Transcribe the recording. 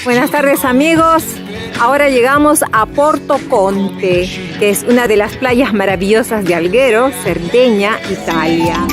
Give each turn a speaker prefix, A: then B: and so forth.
A: Buenas tardes amigos, ahora llegamos a Porto Conte, que es una de las playas maravillosas de Alghero, Cerdeña, Italia.